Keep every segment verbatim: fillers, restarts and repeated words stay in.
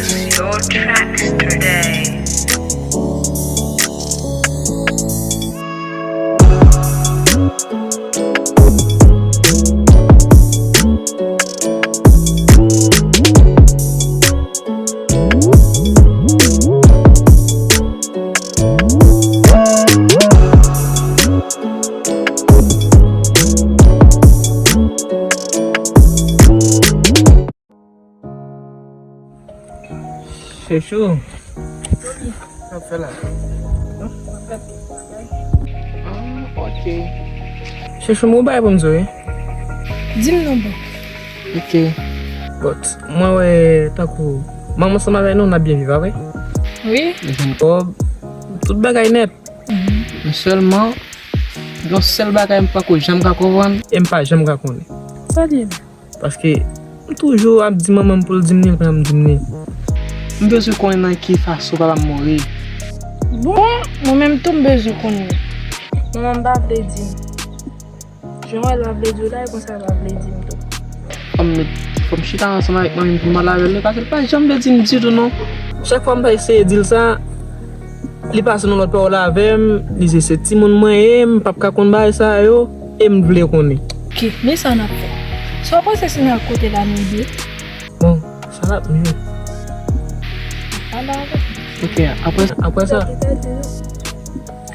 Your tracks today. Chechou. Sa w ap fè la? Ah, ok. Chechou, m gon bagay pou m di w, wi. Di m non, bro. Ok. But, mwen wè tankou manman ansanm avè nou, n ap byen viv, pa vre? Wi. Ou jwenn kòb, tout bagay nèt. Men sèlman, gen yon sèl bagay m pako janm ka konprann. E m pa janm ka konnen. Sa l ye la? Paske m toujou ap di manman m pou l di m li, l pa janm di m li. M bezwen konnen nan ki fason papa m mouri. Bon, mwen menm tou m bezwen konnen. Manman m pa vle di m. Jan w wè l pa vle di w la, e konsa l pa vle di m tou. Fò m met, fò m chita ansanm avèk manmi m pou m pale avè l, paske l pa janm vle di m ditou non. Chak fwa m ta eseye di l sa, li pase nan lòt pawòl avè m, li di se timoun mwen ye, m p ap ka konn bagay sa yo, e m vle konnen. Ok, men sa n ap fè. Sa w panse si n al kote l a midi? Bon, sa l ap mye. Pale avè l. Ok, apre, apre sa. Sa ki te di nou?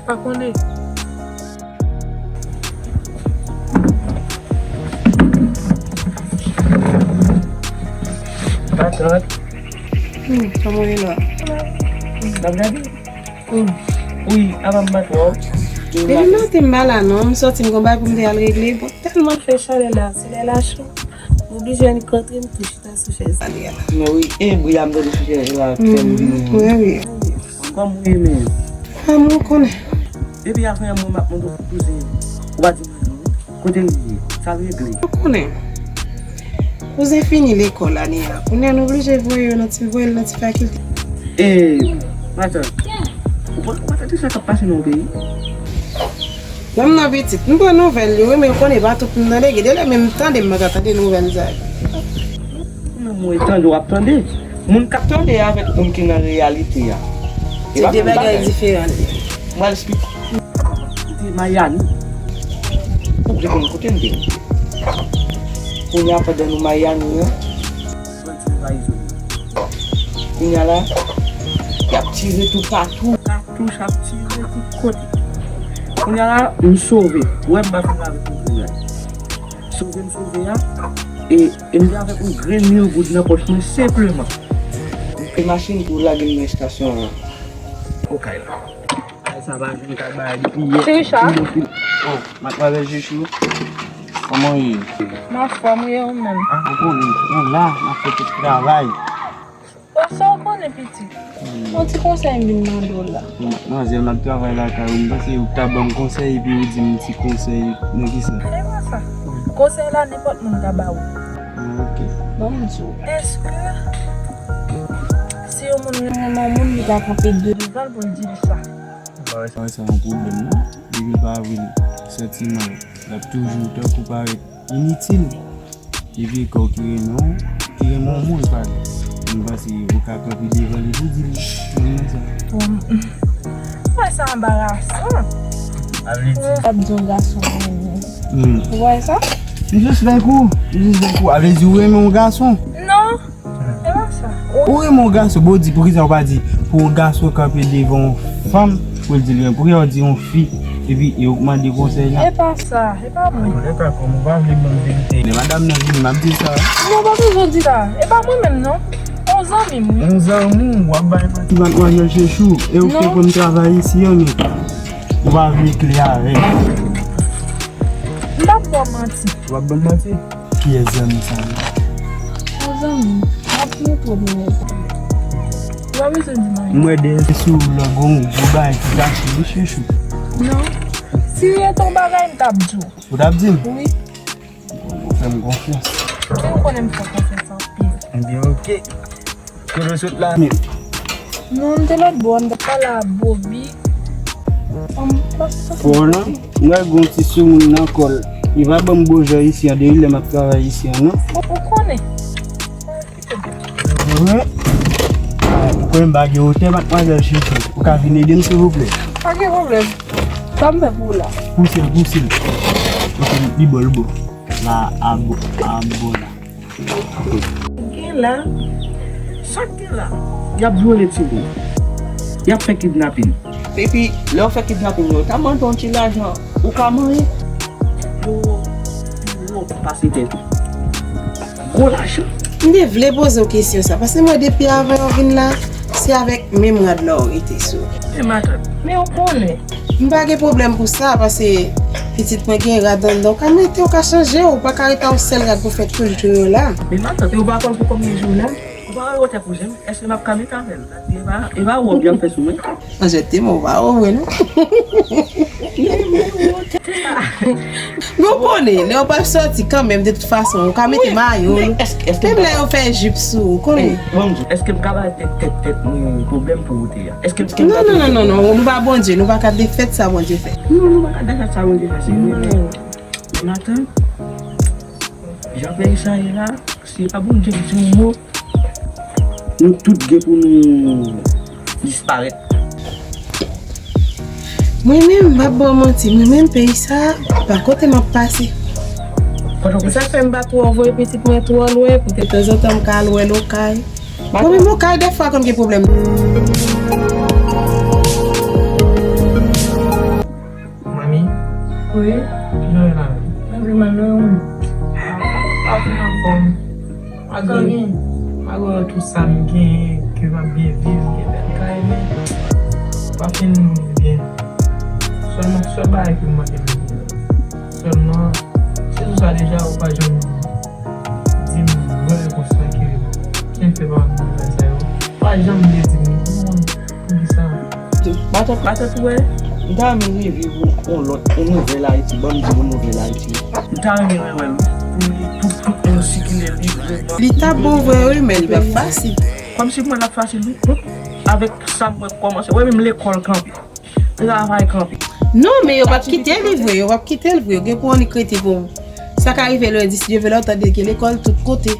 Pa konnen. Matant. Hmm, kòman w ye la? N ap gade? Hmm. Wi, avan m bat wè w. Depi maten m pa la non, m sòti m gon bagay pou m te al regle. Bon, tèlman fè chalè la, si lè la cho, m oblije annik rantre m tou chita sou chèz la. Men wi, e bri a m tande sou chèz la fè m vini. Wi, wi. Kòman w ye menm? Kòman w konnen? Depi avan yè mwen m ap mande w pou kouzen. Ou pa di mwen non. Kote l ye? Sa l regle? Ou konnen. Kouzen fini lekòl ane a. Kounye a nou oblije voye yo nan ti, voye l nan ti fakilte. E, matant, ou pa, ou pa tande sa k ap pase nan peyi? Lè m nan pitit, m pran nouvèl yo, wi, men ou konnen pa tout m tande, gen de lè menm tande m pa ka tande nouvèl sa yo. Ou menm mwen tande w ap tande. Moun k ap tande avèk moun ki nan reyalite a. Se de bagay diferan li ye. M pral esplike. Kote Mayani? Ou vle konn kote m te? Kounye a pandan nou Mayani an, bandi yo anvayi zòn nan. Kounye a la, y ap tire toupatou. Katouch ap tire tout kote. Kounye a la, m sove. Ou wè m pa fin avèk yon grenn. Sove m sove a, e, e m te avèk yon grenn mil goud nan pòch mwen senpleman. E machin pou lage m nan estasyon an. Okay la. Ay, sa pa jwenn ka bay depi yè. Ti Richard. Pi bon fil. Oh, Madmwazèl Chechou. Kòman w ye? M anfòm, wi, ou menm? Ah, ou konnen, nou la, n ap fè tout travay. Bon, sa w konnen, pitit? Hmm. Yon ti konsèy m vin mande w la. Madmwazèl, m ap travay lakay ou, m panse ou ta ban m konsèy, epi ou di m ti konsèy, nan ki sans? E pa sa. Konsèy la, nenpòt moun ka ba ou. Ah, ok. Ban m di w. Èske si yon moun renmen yon moun, li ka kanpe devan l pou l di l sa? Ou pa wè sa, wè sa yon pwoblèm, non? Depi l pa vle l, santiman l ap toujou tankou parèt initil. Epi kò ki renmen w, ki renmen yon moun, pa m panse ou ka kanpe devan li pou di l, renmen sa. Bon, m wè sa anbarasan. Sa vle di. Ap di yon gason renmen. Hmm. Ou wè sa? M jis fè kou, m jis fè kou. A vle di ou renmen yon gason? Non. E pa sa. Ou renmen yon gason, bon, di, poukisa ou pa di pou yon gason kanpe devan yon fanm, pou l di l renmen, poukisa ou di yon fi, epi e ou k mande konsèy la? E pa sa, e pa mwen. Antoulèka, kòm ou pa vle ban m verite. Lè madanm nan vini, m ap di sa. Non, pa bezwen di sa. E pa mwen menm, non. Yon zanmi m, wi. Yon zanmi w, w ap bay manti. Madmwazèl Chechou, e ou k te konn travay isi an, men ou pa vle klè avè m. M p ap ba w manti. W ap ban m manti? Kiyès zanmi sa ye? Yon zanmi m. M ap montre w nimewo pwoblèm. Ou pa bezwen di m anyen. M wè dèyè sou w lan gon gwo bagay ki kache wi Chechou. Non. Si se te yon bagay, m t ap di w. Ou t ap di m? Wi. Ou fè m konfyans. Ou konnen m fè w konfyans anpil. Ebyen, ok. Kote w sot la menm? Non, m te lòt bò, m t ap pale a Bobi. Fò non, m wè gon ti soumoun nan kò l. Li pa ban m bon jan isi an, depi lè m ap travay isi an, non. Ou, ou konnen. Wi. Mwen m pa gen wotè, madmwazèl Chichi. Ou ka vin ede m, silvouplè? Pa gen pwoblèm. Sa m fè pou ou la? Pouse l, pouse l. Ok, li bon, li bon. La, abo, abo la. Gen la, sa k gen la? Y ap vyole timoun. Y ap fè kidnapin. Epi, lè yo fè kidnapin yo, yo ta mande yon ti lajan, ou ka manyen. Yo, yo pase tèt ou. Gwo lajan. M te vle poze w kesyon sa, paske mwen depi avan yo vin la, se avèk menm rad la w rete sou. Men matant, men ou konnen. M pa gen pwoblèm pou sa, paske pitit mwen gen rad anndan, w ka mete, w ka chanje, w pa ka rete a yon sèl rad pou fè tout jou yo la. Men matant, ou pa konn pou konbyen jou la? Ou pa wè wotè kouzin m? Èske m ap ka mete avè l? E pa, e pa wòb y ap fè sou mwen? An jete mwen, ou pa wè, non. Men, men, wotè. Men w konnen, lè w pral sòti kanmenm, de tout fason, ou ka mete mayo. Wi, men èske, èske menm lè yo fè jip sou ou, konnen. Ey, ban m di, èske m ka bay tèt, tèt, tèt mwen pwoblèm pou wote a? Èske, èske m ka... Non, non, non, non, non, nou pa Bondye, nou pa ka defèt sa Bondye fè. Non, nou pa ka defèt sa Bondye fè, se vre, men matant, jan peyi sa ye la, si pa Bondye ki di yon mo, nou tout gen pou nou disparèt. Mwen menm, m p ap ba w manti, mwen menm, peyi sa, pa kote m ap pase. Se sa k fè m pa twò voye pitit mwen twò lwen, pou tanzantan m ka al wè l okay. Mwen menm, okay, dèfwa, konn gen pwoblèm. Manmi? Wi? Kijan w ye la menm? Mwen pi mal, non, mwen. Pa fin anfòm. Malgre, malgre tout sa m genyen, ke m ap byen viv, m gen bèl kay, men pa fin byen. Sèlman, sèl bagay ke m manke byen. Sèlman, se sou sa deja, ou pa janm di m vrè konsa ke, ki fè pa m bagay sa yo. Pa janm vle di m, non, poukisa? Matant, matant, ou wè, m ta renmen reviv yon, yon lòt, yon nouvèl Ayiti, ban m di yon nouvèl Ayiti. M ta renmen rewè l, wi. Pou, pou tout moun sikile libreman. Li ta bon vre, wi, men li p ap fasil. Kòmsi pou mwen l ap fasil, wi. Avèk sa m wè k kòmanse, wè menm lekòl kanpe. Travay kanpe. Non, men yo p ap kite li vre, yo p ap kite l vre. Yo gen pou annik rete pou sa ka rive lendi, si Dye vle, w tande gen lekòl tout kote.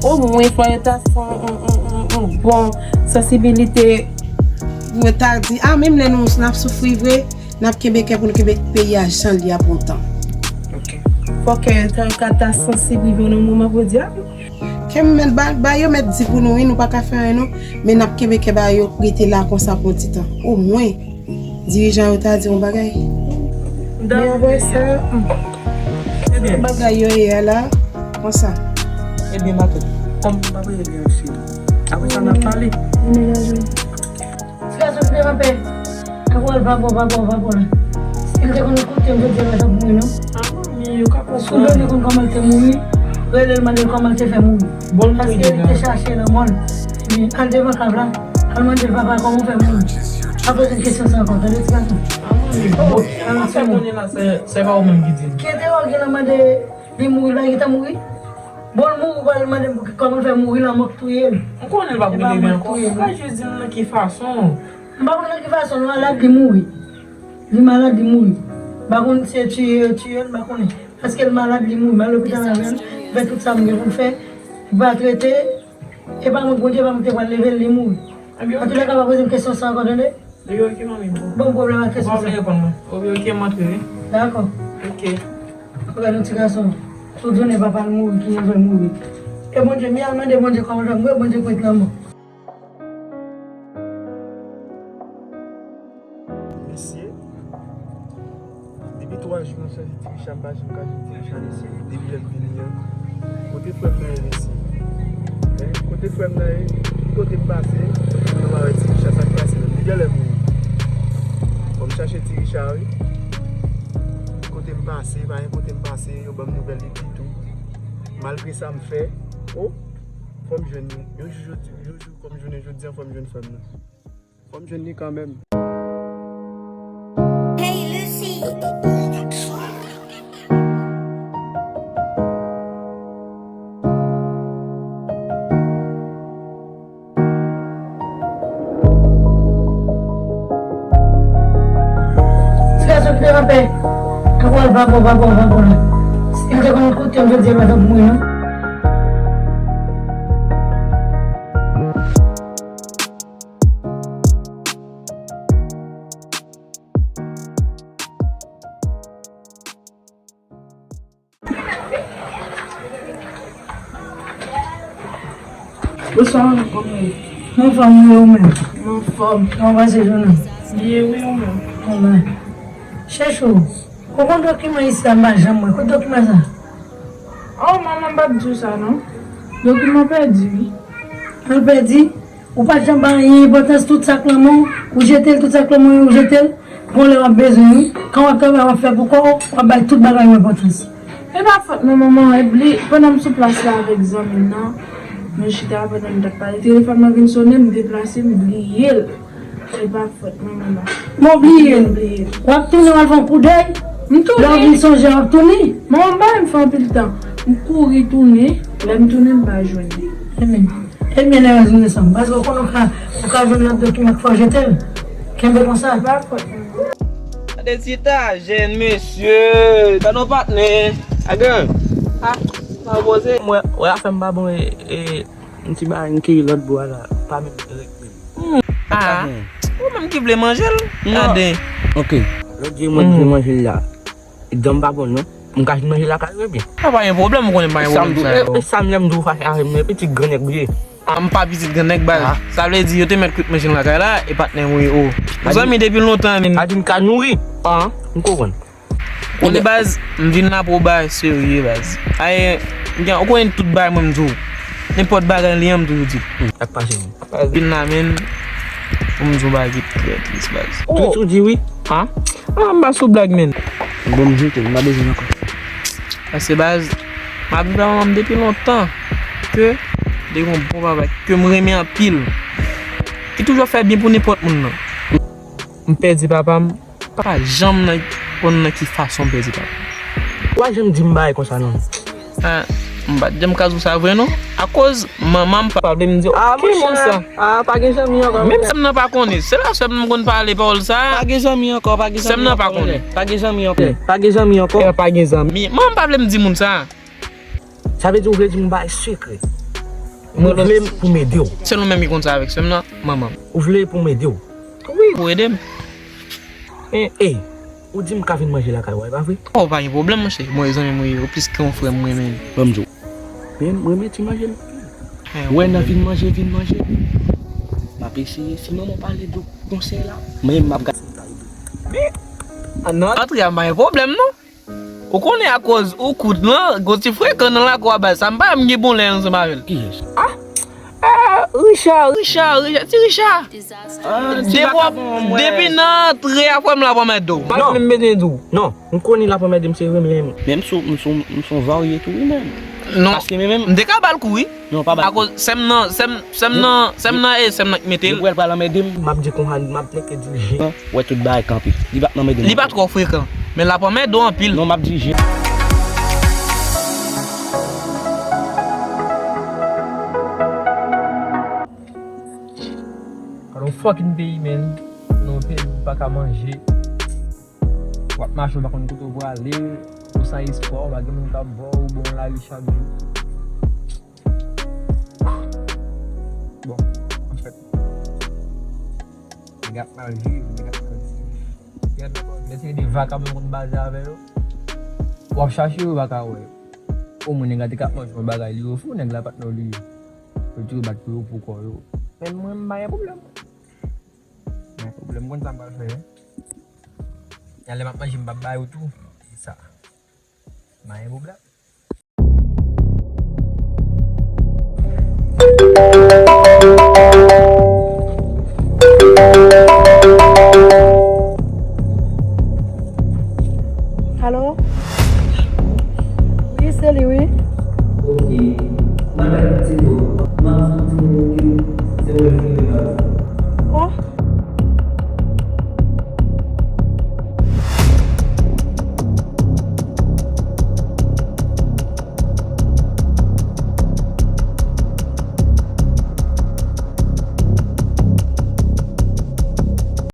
Omwen fò yo ta fè yon, yon, yon, yon, yon bon sansibilite. Pou yo ta di, a, menm lè nou, n ap soufri vre, n ap kenbe kè pou nou kenbe peyi a jan l ye a pou yon tan. Ok. Fò kè yo ta, yo ka ta sansib rive nan moman pou di, a, kè m mèt ba, ba yo mèt di pou nou, wi, nou pa ka fè anyen, non. Men n ap kenbe kè ba yo rete la konsa pou yon ti tan. Omwen, dirijan yo ta di yon bagay. Men apre sa, hmm, bagay yo ye a la, konsa. Ebyen, matant, kòm m pa vle gen yon cheri, apre sa, n ap pale. Ti gason ki te kanpe, ak wòl pa bon, pa bon, pa bon la. Si l te konn koute m, jodi a l pa t ap mouri, non. A, manmi, yo ka konprann. Si w te konn kòman l te mouri, rele l, mande l kòman l te fè mouri. Bon, paske li te chache lanmò l. Epi, al devan kab la, al mande l, papa, kòman w fè mouri? Pa poze l kesyon sa ankò, tande, ti gason. A, manmi, bon, sa m ap fè konnen la, se, se pa ou menm ki di l. Ki entèrè w gen nan mande li mouri, l pa gentan mouri? Bon, l mouri, w pral mande m kòman l fè mouri, lanmò k touye l. M konnen l p ap rele men ankò. Ou pa jis di m nan ki fason. M pa konn nan ki fason, l malad, li mouri. Li malad, li mouri. M pa konn si se tiye yo tiye l, m pa konnen. Paske l malad, li mouri. M al lopital avè l, fè tout sa m gen pou m fè. Li pa trete. E pa mwen, Bondye pa mwen ki te pral leve l, li mouri. Antoulèka, pa poze m kesyon sa ankò, tande? Li oke, manmi, bon. Bon, pwoblèm ak kesyon sa. Ou pa vle reponn mwen. Ou oke, m antre, wi. Dakò. Oke. Ou gade yon ti gason. Tout jounen papa l mouri, ki jan l fè mouri. E Bondye, mi al mande Bondye kòman l fè mouri, Bondye konn lanmò. Mesye, depi twa jou nou sezi Ti Richa, m pa janm ka jwenn Ti Richa, mesye. Depi lè m vini an, kote frè m nan ye, mesye? Hein? Kote frè m nan ye? Ki kote m pase? Mwen pa wè Ti Richa, sa k pase menm? Li genlè mouri. Fò m chache Ti Richa, wi. Ki kote m pase? Pa gen kote m pase, yo ban m nouvèl li ditou. Malgre sa m fè, o, fò m jwenn li. Yon jou, jodi, yon jou kòm jounen jodi an, fò m jwenn frè m nan. Fò m jwenn li kanmenm. Hey, Lucy. Ti gason ki te kanpe, ak wòl pa bon, pa bon, pa bon la. Si l te konn koute m, jodi a l pa t ap mouri, non. Bonswa, kòman w ye? Mwen anfòm, wi, ou menm? Mwen anfòm. Kòman w pase jounen? Byen, wi, ou menm? Kòman? Chèche w. Ou konn dokiman isi a, m pa janm wè. Kote dokiman sa? Oh, manman, m p ap di w sa, non. Dokiman pèdi, wi. An pèdi? Ou pa t janm ba anyen enpòtans, tout sa k nan men w, ou jete l, tout sa k nan men w, ou jete l. Gon lè w ap bezwen li, kan w ap travay, w ap fè pou kò w, w ap bay tout bagay yo enpòtans. E pa fòt mwen, manman, e li, pandan m sou plas la avèk zanmi m nan, nou chita pandan nou t ap pale, telefòn mwen vin sonnen, m deplase, m bliye l. E pa fòt mwen, manman. Bon, bliye l. Bliye l. W ap tounen, w al fè yon koudèy. M tounen. Lè w vin sonje, w ap tounen. Manman, m pa menm fè anpil tan. M kouri tounen, lè m tounen, m pa jwenn li. Ebyen, ebyen, lè w vin desanm. Paske w konnen w ka, w ka jwenn lòt dokiman k fè w jete l. Kenbe konsa. E pa fòt mwen. Gade ti ta jèn, mesye. Gade yon patnè. Agan. Ah, pa poze. Mwen, wè, afè m pa bon, e, e, m ti bagay m ki lòt bò a la, pa menm dirèk menm. Hmm. Ah. Ou menm ki vle manje l? Non. Gade. Ok. Lòt di mwen vle manje l la. Dan m pa bon, non. M ka vin manje lakay ou, ebyen. A pa gen pwoblèm, ou konnen m pa gen pwoblèm sa yo. E, e sa m lè m di w fache avè m, men pitit gran nèg ou ye. Ah, m pa pitit gran nèg, baz. Ah. Sa vle di, yo te mèt kwit manje m lakay la, e patnè m ou ye, o. Ou zanmi depi lontan, men. A di m ka nouri. Ah, m konprann. Konnen baz, m vin la pou bagay serye baz. Ay, m gen, ou konnen tout bagay mwen m di w. Nenpòt bagay li an m toujou di l. Hmm, sa k pase menm? Vin la menm, pou m di w bagay ki trè tris baz. Tris ou di wi? Ha? Ah, m pa sou blag menm. Bon, m jete l, m pa bezwen l ankò. Paske baz, m ap viv ak manman m depi lontan. Ke, de gon bon papa, ke m renmen anpil. Ki toujou ap fè byen pou nenpòt moun nan. M pèdi papa m. Pa janm nan konn nan ki fason m pèdi papa m. Ou pa janm di m bagay konsa non. Ah, m pa t janm ka di w sa vre non. Akoz manman m pa vle m di okenn moun sa. Ah, pa gen zanmi ankò. Menm sè m nan pa konnen. Se la sè m nan konn pale pawòl sa. Pa gen zanmi ankò, pa gen zanmi ankò. Sè m nan pa konnen. Pa gen zanmi ankò. Pa gen zanmi ankò. Pa gen zanmi. Manman m pa vle m di moun sa. Sa vle di ou vle di m yon bagay sekrè. Ou vle pou m ede w. Sèl ou menm ki konn sa avèk sè m nan, manman m. Ou vle pou m ede w. Wi, pou ede m. Men, ey, ou di m ka vin manje lakay ou a, e pa vre? Oh, pa gen pwoblèm, monchè. Mwen, zanmi mwen, ou plis ke yon frè m, mwen menm. Ban m di w. Men, mwen renmen ti manje l. Wè, nan vin manje, vin manje. M ap eseye. Si manman pale de konsèy la, mwen, m ap gade. Men, antre a, pa gen pwoblèm, non. Ou konnen akoz ou kout lan, gon ti frekan nan lakou a baz. Sa m pa m gen bon lè ansanm avè l. Kiyès? Ah, ah, Richard, Richard, Richard, ti Richard. Ah, ti vakabon, mwen. Depi nan antre a frè m la pran mèt do. M pa menm bezwen di w. Non, m konnen l ap anmède m se vre, men. Men m sou, m sou, m sou varye tou wi menm. Non. Paske men menm. M te ka ba l kou wi. Non, pa ba l kou. Akoz sè m nan, sè m, sè m nan, sè m nan e sè m nan ki mete l. Depi w wè l pral anmède m, m ap di konsa, m ap nèk dirije. Wè tout bagay kanpe. Li pa t nan anmède m. Li pa twò frekan, men l ap anmède w anpil. Non, m ap dirije. Gade yon fucking peyi, man. Nan yon peyi ou pa ka manje. W ap mache, ou pa konn kote w prale. Ou san espwa, ou pa gen moun k ap ba w, ou bon lari chak jou. Bon, anfèt, nèg ap mal viv, nèg ap mal viv. Gad, men se de vakabon konn baze avè yo. W ap chache yo, ou pa ka wè yo. Omwen nèg la te ka ap manje yon bagay, li ofri w, nèg la pa t nan li. Yo toujou bat pou yo, pou kò yo. Men mwen, m pa gen pwoblèm. Men pwoblèm, konn sa m pral fè, wi. Yalè m ap manje, m p ap ba yo tou. E sa. M pa gen pwoblèm. Alo? Wi, se li, wi. Ok. Madanm Tino,